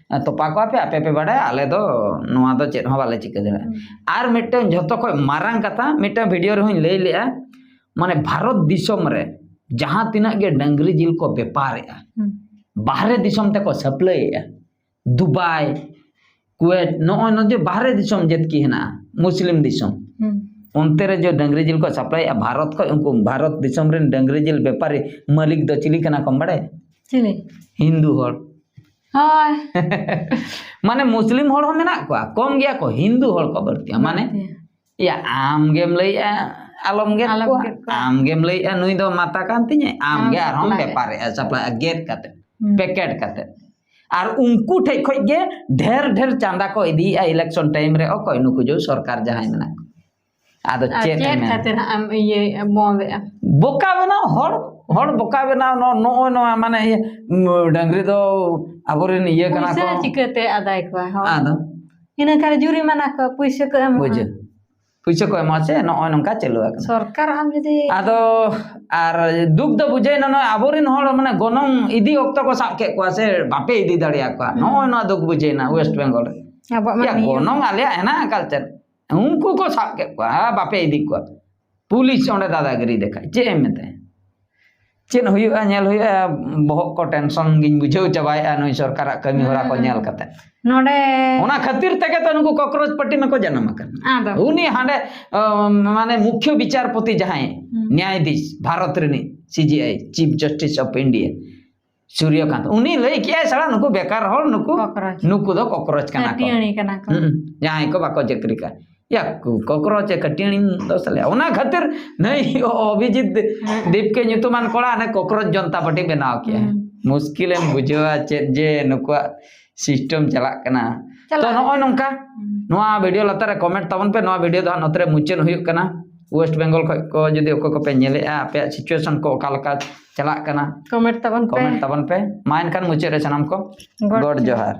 ᱛᱚᱯᱟ ᱠᱚᱣᱟ ᱯᱮ, ᱟᱯᱮ ᱯᱮ ᱵᱟᱲᱟᱭᱟ, ᱟᱞᱮ ᱫᱚ ᱱᱚᱣᱟ ᱫᱚ ᱪᱮᱫ ᱦᱚᱸ ᱵᱟᱞᱮ ᱪᱤᱠᱟᱹ ᱫᱟᱲᱮᱭᱟᱜᱼᱟ᱾" ᱦᱩᱸ᱾ ᱟᱨ ᱢᱤᱫᱴᱟᱝ ᱡᱷᱚᱛᱚ ᱠᱷᱚᱱ ᱢᱟᱨᱟᱝ ᱠᱟᱛᱷᱟ, ᱢᱤᱫᱴᱟᱝ ᱵᱷᱤᱰᱤᱭᱳ ᱨᱮᱦᱚᱸᱧ ᱞᱟᱹᱭ ᱞᱮᱜᱼᱟ, ᱢᱟᱱᱮ ᱵᱷᱟᱨᱚᱛ ᱫᱤᱥᱚᱢ ᱨᱮ ᱡᱟᱦᱟᱸ ᱛᱤᱱᱟᱹᱜ ᱜᱮ ᱰᱟᱹᱝᱨᱤ ᱡᱤᱞ ᱠᱚ ᱵᱮᱯᱟᱨᱮᱜᱼᱟ, ᱦᱩᱸ᱾ ᱵᱟᱦᱨᱮ ᱫᱤᱥᱚᱢ ᱛᱮᱠᱚ ᱥᱟᱯᱞᱟᱭᱮᱜᱼᱟ, ᱫᱩᱵᱟᱭ, ᱠᱩᱭᱮᱴ, ᱱᱚᱜᱼᱚᱭ ᱱᱚᱣᱟ ᱡᱮ ᱵᱟᱦᱨᱮ ᱫᱤᱥᱚᱢ ᱡᱟᱹᱛᱠᱤ ᱦᱮᱱᱟᱜᱼᱟ, ᱢᱩᱥᱞᱤᱢ ᱫᱤᱥᱚᱢ, ᱦᱩᱸ᱾ ᱚᱱᱛᱮ ᱨᱮ ᱡᱮ ᱰᱟᱹᱝᱨᱤ ᱡᱤᱞ ᱠᱚ ᱥᱟᱯᱞᱟᱭᱮᱜᱼᱟ ᱵᱷᱟᱨᱚᱛ ᱠᱷᱚᱱ, ᱩᱱᱠᱩ ᱵᱷᱟᱨᱚᱛ ᱫᱤᱥᱚᱢ ᱨᱮᱱ ᱰᱟᱹᱝᱨᱤ ᱡᱤᱞ ᱵᱮᱯᱟᱨᱤ ᱢᱟᱹᱞᱤᱠ ᱫᱚ ᱪᱤᱞᱤ ᱠᱟᱱᱟ ᱠᱚᱢ ᱵᱟᱲᱟᱭᱟ? ᱪᱤᱞᱤ? ᱦᱤᱱᱫᱩ ᱦᱚᱲ᱾ ᱦᱳᱭ᱾ ᱢᱟᱱᱮ ᱢᱩᱥᱞᱤᱢ ᱦᱚᱲ ᱦᱚᱸ ᱢᱮᱱᱟᱜ ᱠᱚᱣᱟ, ᱠᱚᱢ ᱜᱮᱭᱟ ᱠᱚ, ᱦᱤᱱᱫᱩ ᱦᱚᱲ ᱠᱚ ᱵᱟᱹᱲᱛᱤᱜᱼᱟ᱾ ᱢᱟᱱᱮ ᱵᱟᱹᱲᱛᱤᱭᱟ᱾ ᱭᱟ, ᱟᱢ ᱜᱮᱢ ᱞᱟᱹᱭᱮᱜᱼᱟ, ᱟᱞᱚᱢ ᱜᱮᱫ ᱟᱞᱚᱢ ᱠᱚᱣᱟ᱾ ᱜᱮᱫ ᱠᱚᱣᱟ᱾ ᱟᱢ ᱜᱮᱢ ᱞᱟᱹᱭᱮᱜᱼᱟ, ᱱᱩᱭ ᱫᱚ ᱢᱟᱛᱟ ᱠᱟᱱ ᱛᱤᱧᱟᱹ, ᱟᱢ ᱟᱢ ᱜᱮ ᱟᱨᱦᱚᱸᱢ supply᱾ ᱵᱮᱯᱟᱨᱮᱜᱼᱟ, ᱥᱟᱯᱞᱟᱭ, ᱜᱮᱫ ᱠᱟᱛᱮ, ᱦᱩᱸ᱾ ᱯᱮᱠᱮᱴ ᱠᱟᱛᱮ᱾ ᱟᱨ ᱩᱱᱠᱩ ᱴᱷᱮᱡ ᱠᱷᱚᱡ ᱜᱮ ᱰᱷᱮᱨ ᱰᱷᱮᱨ ᱪᱟᱸᱫᱟ ᱠᱚ ᱤᱫᱤᱭᱮᱜᱼᱟ election time ᱨᱮ᱾ ᱚᱠᱚᱭ? ᱱᱩᱠᱩ ᱡᱚ ᱥᱚᱨᱠᱟᱨ ᱡᱟᱦᱟᱸᱭ ᱢᱮᱱᱟᱜ ᱠᱚ᱾ ᱟᱫᱚ ᱟᱨ ᱪᱮᱫ ᱮᱢ ᱪᱮᱫ ᱢᱮᱱᱟ? ᱠᱷᱟᱹᱛᱤᱨ ᱦᱟᱸᱜ ᱮᱢ ᱤᱭᱟᱹᱭᱮᱫᱼᱟ, ᱵᱚᱸᱫᱮᱜᱼᱟ? ᱵᱚᱠᱟ ᱵᱮᱱᱟᱣ ᱦᱚᱲ, ᱦᱚᱲ ᱵᱚᱠᱟ ᱵᱮᱱᱟᱣ, ᱱᱚ-, ᱱᱚᱜᱼᱚᱭ ᱱᱚᱣᱟ ᱢᱟᱱᱮ ᱤᱭᱟᱹ, ᱩᱢ, ᱰᱟᱹᱝᱨᱤ ᱫᱚ ᱟᱵᱚᱨᱮᱱ ᱤᱭᱟᱹ ᱠᱟᱱᱟ ᱯᱩᱭᱥᱟᱹ ᱠᱚ᱾ ᱪᱤᱠᱟᱹᱛᱮ ᱟᱫᱟᱭ ᱠᱚᱣᱟ ᱦᱚᱲ? ᱟᱫᱚ ᱤᱱᱟᱹ ᱠᱷᱟᱱ ᱡᱩᱨᱤᱢᱟᱱᱟ ᱠᱚ, ᱯᱩᱭᱥᱟᱹ ᱠᱚ ᱮᱢᱚᱜᱼᱟ᱾ ᱵᱩᱡᱷᱟᱹ, ᱯᱩᱭᱥᱟᱹ ᱠᱚ ᱮᱢᱚᱜᱼᱟ ᱥᱮ, ᱱᱚᱜᱼᱚᱭ ᱱᱚᱝᱠᱟ ᱪᱟᱹᱞᱩ ᱟᱠᱟᱱᱟ᱾ ᱥᱚᱨᱠᱟᱨ ᱟᱢ ᱡᱩᱫᱤ ᱟᱫᱚ ᱟᱨ ᱫᱩᱠ ᱫᱚ ᱵᱩᱡᱷᱟᱹᱣᱮᱱᱟ, ᱱᱚᱜᱼᱚᱭ ᱟᱵᱚᱨᱮᱱ ᱦᱚᱲ ᱢᱟᱱᱮ ᱜᱚᱱᱚᱝ ᱤᱫᱤ ᱚᱠᱛᱚ ᱠᱚ ᱥᱟᱵ ᱠᱮᱫ ᱠᱚᱣᱟ ᱥᱮ, ᱵᱟᱯᱮ ᱤᱫᱤ ᱫᱟᱲᱮᱭᱟᱠᱚᱣᱟ᱾ ᱦᱩᱸ᱾ ᱱᱚᱜᱼᱚᱭ ᱱᱚᱣᱟ ᱫᱩᱠ ᱵᱩᱡᱷᱟᱹᱣᱮᱱᱟ ᱳᱭᱮᱥᱴ ᱵᱮᱝᱜᱚᱞ ᱨᱮ᱾ ᱟᱵᱚᱣᱟᱜ ᱢᱟ ᱭᱟ, ᱱᱤᱭᱚᱢ᱾ ᱜᱚᱱᱚᱝ ᱟᱞᱮᱭᱟᱜ ᱦᱮᱱᱟᱜᱼᱟ culture᱾ ᱩᱱᱠᱩ ᱠᱚ ᱥᱟᱵ ᱠᱮᱫ ᱠᱚᱣᱟ, ᱦᱮᱸ, ᱵᱟᱯᱮ ᱤᱫᱤ ᱠᱚᱣᱟ᱾ ᱯᱩᱞᱤᱥ ᱚᱸᱰᱮ ᱫᱟᱫᱟᱜᱤᱨᱤ ᱫᱮᱠᱷᱟᱭ, ᱪᱮᱫ ᱮᱢ ᱢᱮᱛᱟᱭᱟ? ᱪᱮᱫ ᱦᱩᱭᱩᱜᱼᱟ, ᱧᱮᱞ ᱦᱩᱭᱩᱜᱼᱟ᱾ ᱵᱚᱦᱚᱜ ᱠᱚ ᱴᱮᱱᱥᱚᱱ ᱜᱤᱧ ᱵᱩᱡᱷᱟᱹᱣ ᱪᱟᱵᱟᱭᱮᱫᱼᱟ ᱱᱩᱭ ᱥᱚᱨᱠᱟᱨᱟᱜ ᱠᱟᱹᱢᱤ ᱦᱚᱨᱟ ᱠᱚ ᱦᱩᱸ᱾ ᱧᱮᱞ ᱠᱟᱛᱮ᱾ ᱱᱚᱰᱮ ᱚᱱᱟ ᱠᱷᱟᱹᱛᱤᱨ ᱛᱮᱜᱮ ᱛᱚ ᱱᱩᱠᱩ ᱠᱚᱠᱨᱳᱪ ᱯᱟᱨᱴᱤ ᱢᱟᱠᱚ ᱡᱟᱱᱟᱢ ᱟᱠᱟᱱ᱾ ᱟᱫᱚ ᱩᱱᱤ ᱦᱟᱸᱰᱮ ᱢᱟᱱᱮ ᱢᱩᱠᱷᱭᱚ ᱵᱤᱪᱟᱨᱯᱚᱛᱤ ᱡᱟᱦᱟᱸᱭ ᱦᱩᱸ᱾ ᱱᱭᱟᱭᱟᱫᱷᱤᱥ ᱵᱷᱟᱨᱚᱛ ᱨᱤᱱᱤᱡ, ᱥᱤᱡᱤᱟᱭ, ᱪᱤᱯ ᱡᱟᱥᱴᱤᱥ ᱚᱯᱷ ᱤᱱᱰᱤᱭᱟ, ᱥᱩᱨᱭᱚᱠᱟᱱᱛ, ᱩᱱᱤ ᱞᱟᱹᱭ ᱠᱮᱜᱼᱟᱭ, ᱥᱟᱞᱟ ᱱᱩᱠᱩ ᱵᱮᱠᱟᱨ ᱦᱚᱲ, ᱱᱩᱠᱩ ᱠᱚᱠᱨᱳᱪ᱾ ᱱᱩᱠᱩ ᱫᱚ ᱠᱚᱠᱨᱳᱪ ᱠᱟᱱᱟ ᱠᱚ᱾ ᱠᱟᱹᱴᱤᱭᱟᱹᱲᱤ ᱠᱟᱱᱟ ᱠᱚ᱾ ᱦᱩᱸ, ᱡᱟᱦᱟᱸᱭ ᱠᱚ ᱵᱟᱠᱚ ᱪᱟᱹᱠᱨᱤ ᱠᱟᱜ᱾ ᱭᱟ, ᱠᱚᱠᱨᱳᱪ ᱮ ᱠᱟᱹᱴᱤᱭᱟᱹᱲᱤ ᱫᱚ ᱥᱟᱞᱟ᱾ ᱚᱱᱟ ᱠᱷᱟᱹᱛᱤᱨ ᱱᱩᱭ ᱚᱵᱷᱤᱡᱤᱛ ᱦᱮᱸ᱾ ᱫᱤᱯᱠᱮ ᱧᱩᱛᱩᱢᱟᱱ ᱠᱚᱲᱟ ᱦᱟᱱᱮ ᱠᱚᱠᱨᱳᱪ ᱡᱚᱱᱛᱟ ᱯᱟᱨᱴᱤ ᱵᱮᱱᱟᱣ ᱠᱮᱜᱼᱟ᱾ ᱦᱩᱸ᱾ ᱢᱩᱥᱠᱤᱞᱮᱢ ᱵᱩᱡᱷᱟᱹᱣᱟ ᱪᱮᱫ ᱡᱮ ᱱᱩᱠᱩᱣᱟᱜ system ᱪᱟᱞᱟᱜ ᱠᱟᱱᱟ᱾ ᱪᱟᱞᱟᱜ ᱛᱚ ᱱᱚᱜᱼᱚᱭ ᱱᱚᱝᱠᱟ᱾ ᱦᱩᱸ᱾ ᱱᱚᱣᱟ video ᱞᱟᱛᱟᱨ ᱨᱮ comment ᱛᱟᱵᱚᱱ ᱯᱮ᱾ ᱱᱚᱣᱟ video ᱫᱚ ᱦᱟᱸᱜ ᱱᱚᱛᱮ ᱨᱮ ᱢᱩᱪᱟᱹᱫ ᱦᱩᱭᱩᱜ ᱠᱟᱱᱟ᱾ West Bengal ᱠᱷᱚᱡ ᱠᱚ ᱡᱩᱫᱤ ᱚᱠᱚᱭ ᱠᱚᱯᱮ ᱧᱮᱞᱮᱜᱼᱟ, ᱟᱯᱮᱭᱟᱜ situation ᱠᱚ ᱚᱠᱟ ᱞᱮᱠᱟ ᱪᱟᱞᱟᱜ ᱠᱟᱱᱟ, comment ᱛᱟᱵᱚᱱ ᱯᱮ᱾ Comment ᱛᱟᱵᱚᱱ ᱯᱮ᱾ ᱢᱟ ᱮᱱᱠᱷᱟᱱ ᱢᱩᱪᱟᱹᱫ ᱨᱮ ᱥᱟᱱᱟᱢ ᱠᱚ ᱜᱚᱰ ᱜᱚᱰ ᱡᱚᱦᱟᱨ᱾ ᱡᱚᱦᱟᱨ᱾